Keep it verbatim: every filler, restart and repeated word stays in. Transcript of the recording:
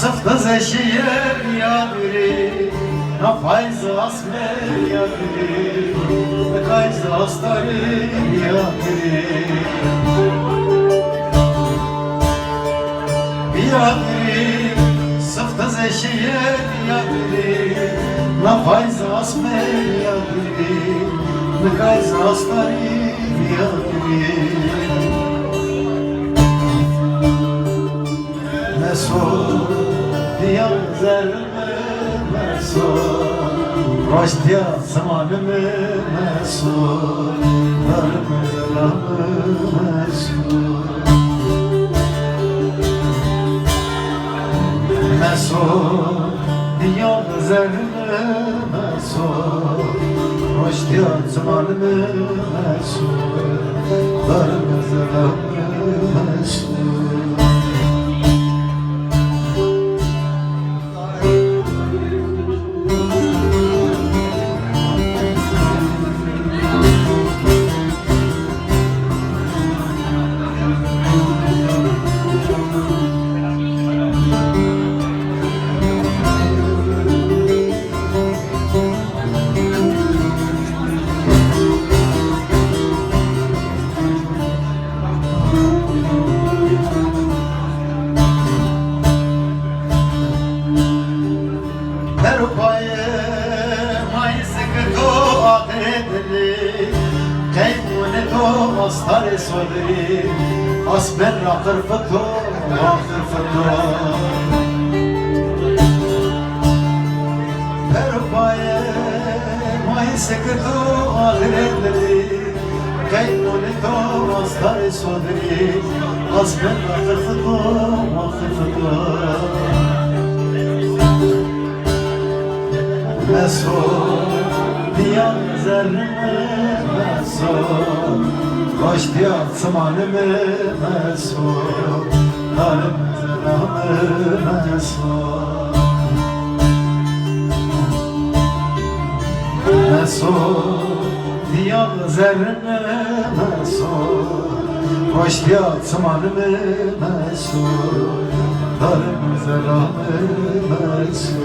Sifte zeşiye ya dûrî, na fayz asmê ya dûrî, fayz astarî ya dûrî. Ya dûrî, sifte zeşiye ya dûrî, na fayz asmê ya dûrî, fayz astarî ya dûrî. Meso, diya zerrê me meso, raştiya zimanê me meso, darê me zerrê me meso. Meso, diya zerrê me meso, raştiya zimanê me meso, darê me zerrê me meso. Perupayê mayî sikirto axirê dilî, qey mûnê to astarê sodirî, asmên ra qirfito, wa qirfito. Perupayê mayî sikirto axirê dilî, qey mûnê to astarê sodirî, asmên ra qirfito, wa qirfito. Meso, diya zerrê me meso, raştiya zimanê me meso, darê me zerrê me meso. Meso, diya zerrê me meso, raştiya zimanê me meso, darê me zerrê me meso.